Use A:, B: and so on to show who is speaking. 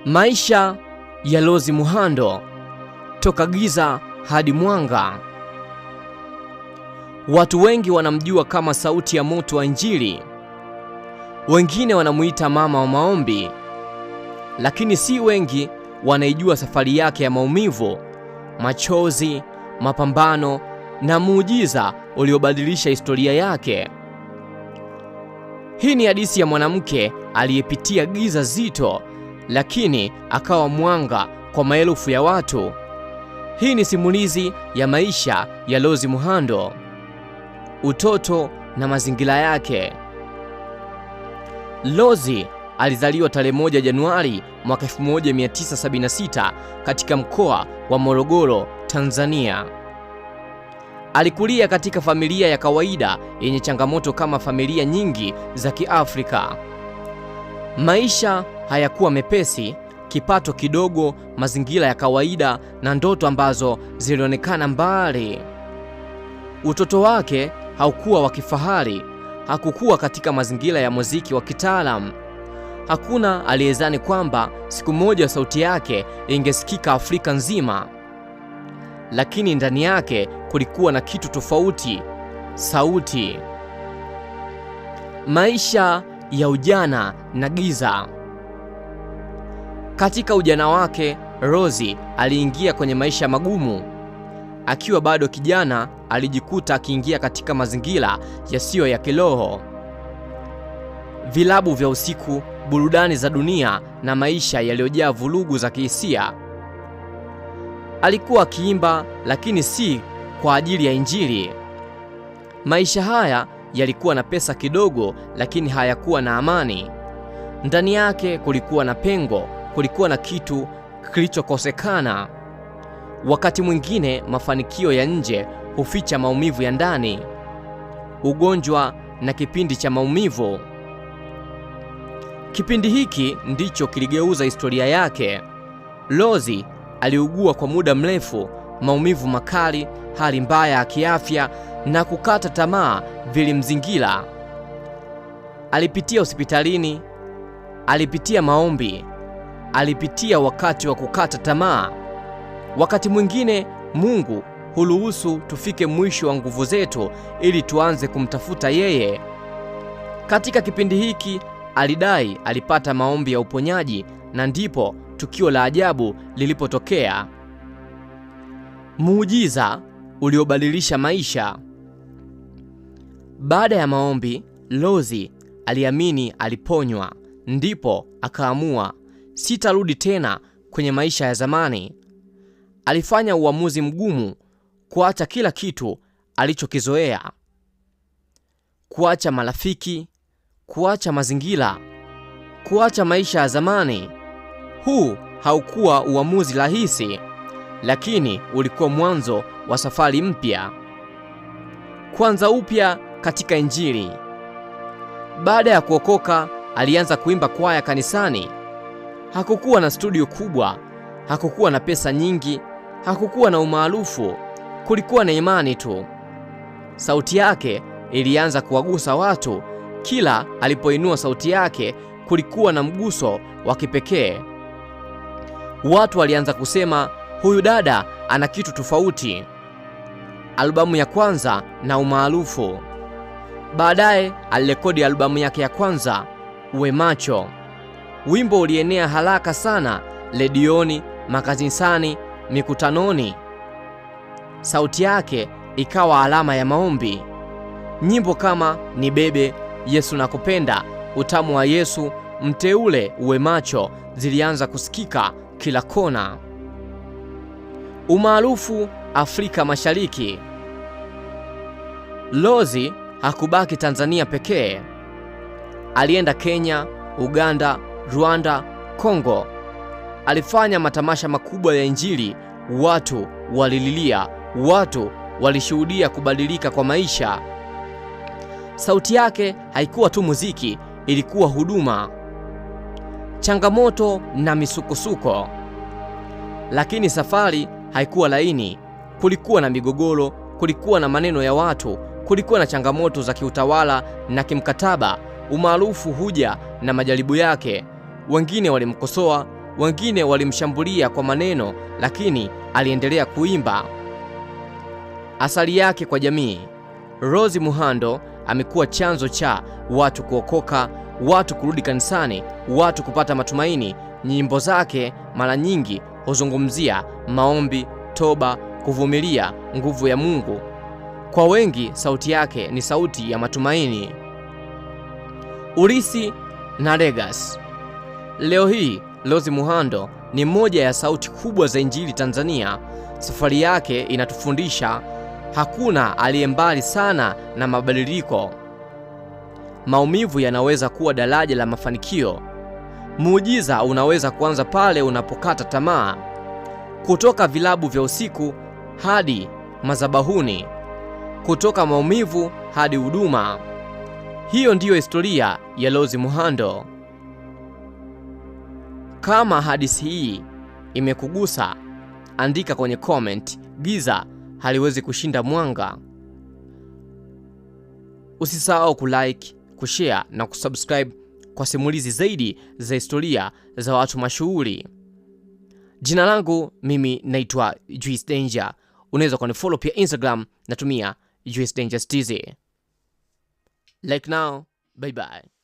A: Maisha ya Rose Muhando, toka giza hadi mwanga. Watu wengi wanamjua kama sauti ya moto wa Injili. Wengine wanamuita mama wa maombi. Lakini si wengi wanaijua safari yake ya maumivu, machozi, mapambano na muujiza uliobadilisha historia yake. Hii ni hadithi ya mwanamke aliyepitia giza zito, lakini akawa mwanga kwa maelfu ya watu. Hii ni simulizi ya maisha ya Rose Muhando, utoto na mazingira yake. Rose alizaliwa tarehe 1 Januari mwaka 1976 katika mkoa wa Morogoro, Tanzania. Alikulia katika familia ya kawaida yenye changamoto kama familia nyingi za Kiafrika. Maisha hayakuwa mepesi, kipato kidogo, mazingira ya kawaida na ndoto ambazo zilionekana mbali. Utoto wake haukuwa wa kifahari, hakukuwa katika mazingira ya muziki wa kitaalamu. Hakuna aliyezani kwamba siku moja sauti yake ingesikika Afrika nzima. Lakini ndani yake kulikuwa na kitu tofauti, sauti. Maisha ya ujana na giza. Katika ujana wake, Rose aliingia kwenye maisha magumu. Akiwa bado kijana, alijikuta akiingia katika mazingira yasiyo ya kiroho. Vilabu vya usiku, burudani za dunia na maisha yaliyojaa vurugu za kihisia. Alikuwa akiimba, lakini si kwa ajili ya Injili. Maisha haya yalikuwa na pesa kidogo, lakini hayakuwa na amani. Ndani yake kulikuwa na pengo, kulikuwa na kitu kilichokosekana. Wakati mwingine mafanikio ya nje huficha maumivu ya ndani, ugonjwa na kipindi cha maumivu. Kipindi hiki ndicho kiligeuza historia yake. Rose aliugua kwa muda mrefu, maumivu makali, hali mbaya ya kiafya na kukata tamaa vilimzingira. Alipitia hospitalini, alipitia maombi, alipitia wakati wa kukata tamaa. Wakati mwingine Mungu huruhusu tufike mwisho wa nguvu zetu ili tuanze kumtafuta yeye. Katika kipindi hiki alidai alipata maombi ya uponyaji na ndipo tukio la ajabu lilipotokea. Muujiza uliobadilisha maisha. Baada ya maombi, Rose aliamini aliponywa. Ndipo akaamua, sitarudi tena kwenye maisha ya zamani. Alifanya uamuzi mgumu kuacha kila kitu alichokizoea. Kuacha marafiki, kuacha mazingira, kuacha maisha ya zamani. Huu haukuwa uamuzi rahisi, lakini ulikuwa mwanzo wa safari mpya. Kuanza upya katika Injili. Baada ya kuokoka, alianza kuimba kwaya kanisani. Hakukuwa na studio kubwa, hakukuwa na pesa nyingi, hakukuwa na umaarufu, kulikuwa na imani tu. Sauti yake ilianza kuwagusa watu. Kila alipoinua sauti yake kulikuwa na mguso wa kipekee. Watu walianza kusema, huyu dada ana kitu tofauti. Albamu ya kwanza na umaarufu. Baadaye alirekodi albamu yake ya kwanza, Uwe Macho. Wimbo ulienea haraka sana redioni, makanisani, mikutanoni. Sauti yake ikawa alama ya maombi. Nyimbo kama Nibebe, Yesu Nakupenda, Utamu wa Yesu, Mteule, Uwe Macho zilianza kusikika kila kona. Umaarufu Afrika Mashariki. Rose hakubaki Tanzania pekee. Alienda Kenya, Uganda, Rwanda, Kongo. Alifanya matamasha makubwa ya Injili. Watu walililia, watu walishuhudia kubadilika kwa maisha. Sauti yake haikuwa tu muziki, ilikuwa huduma. Changamoto na misukosuko. Lakini safari haikuwa laini. Kulikuwa na migogoro, kulikuwa na maneno ya watu, kulikuwa na changamoto za kiutawala na kimkataba. Umaarufu huja na majaribu yake. Wengine walimkosoa, Wengine walimshambulia kwa maneno, lakini aliendelea kuimba. Asali yake kwa jamii. Rose Muhando amekuwa chanzo cha watu kuokoka, watu kurudi kanisani, watu kupata matumaini. Nyimbo zake mara nyingi huzungumzia maombi, toba, kuvumilia, nguvu ya Mungu. Kwa wengi, sauti yake ni sauti ya matumaini. Urisi na legacy. Leo hii Rose Muhando ni moja ya sauti kubwa za Injili Tanzania. Safari yake inatufundisha hakuna aliye mbali sana na mabadiliko. Maumivu yanaweza kuwa daraja la mafanikio. Muujiza unaweza kuanza pale unapokata tamaa. Kutoka vilabu vya usiku hadi madhabahuni, kutoka maumivu hadi huduma. Hiyo ndiyo historia ya Rose Muhando. Kama hadithi hii imekugusa, andika kwenye comment, giza haliwezi kushinda mwanga. Usisahau kulike, kushare na kusubscribe kwa simulizi zaidi za historia za watu mashuhuri. Jina langu mimi naitwa Juice Danger. Unaweza kunifollow pia Instagram, natumia Juice Danger TZ. Like now, bye bye.